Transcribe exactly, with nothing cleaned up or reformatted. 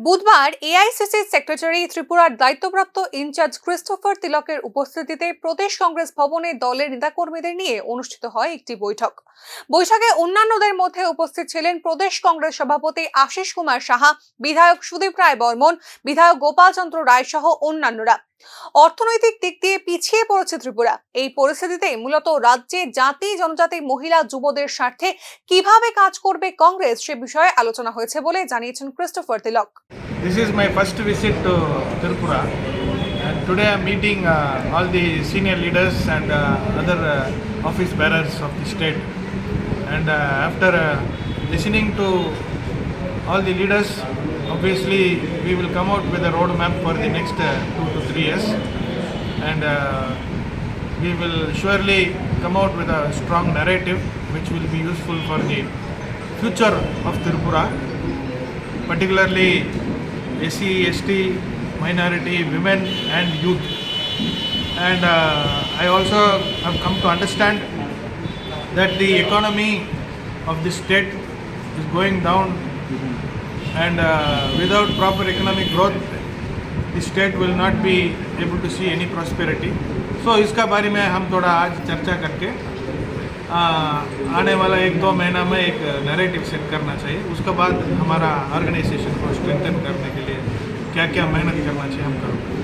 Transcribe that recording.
বুধবার AICC secretary ত্রিপুরার দায়িত্বপ্রাপ্ত ইনচার্জ ক্রিস্টোফার তিলকের উপস্থিতিতে প্রদেশ কংগ্রেস ভবনে দলের নেতাকর্মীদের নিয়ে অনুষ্ঠিত হয় একটি বৈঠক। বৈঠকে অন্যান্যদের মধ্যে উপস্থিত ছিলেন প্রদেশ কংগ্রেস সভাপতি আশিস কুমার সাহা, বিধায়ক সুদীপ রায় বর্মন, বিধায়ক গোপাল চন্দ্র রায় সহ অন্যান্যরা। অর্থনৈতিক দিক দিয়ে পিছিয়ে পড়েছে ত্রিপুরা। এই পরিস্থিতিতে মূলত রাজ্যে জাতি, জনজাতি, মহিলা, যুবদের স্বার্থে কিভাবে কাজ করবে কংগ্রেস, সে বিষয়ে আলোচনা হয়েছে বলে জানিয়েছেন ক্রিস্টোফার তিলক। This is my first visit to Tripura, and today I'm meeting uh, all the senior leaders and uh, other uh, office bearers of the state. And uh, after uh, listening to all the leaders, obviously we will come out with a roadmap for the next uh, two to three years, and uh, we will surely come out with a strong narrative which will be useful for the future of Tripura, particularly S C, S T, minority, women and youth. And uh, I also have come to understand that the economy of the state is going down, and uh, without proper economic growth, the state will not be able to see any prosperity. So इसका बारे में हम थोड़ा आज चर्चा करके आ, आने वाला एक दो महीना में एक नैरेटिव सेट करना चाहिए। उसके बाद हमारा ऑर्गेनाइजेशन को स्ट्रेंथन करने के लिए क्या क्या मेहनत करना चाहिए, हम करेंगे।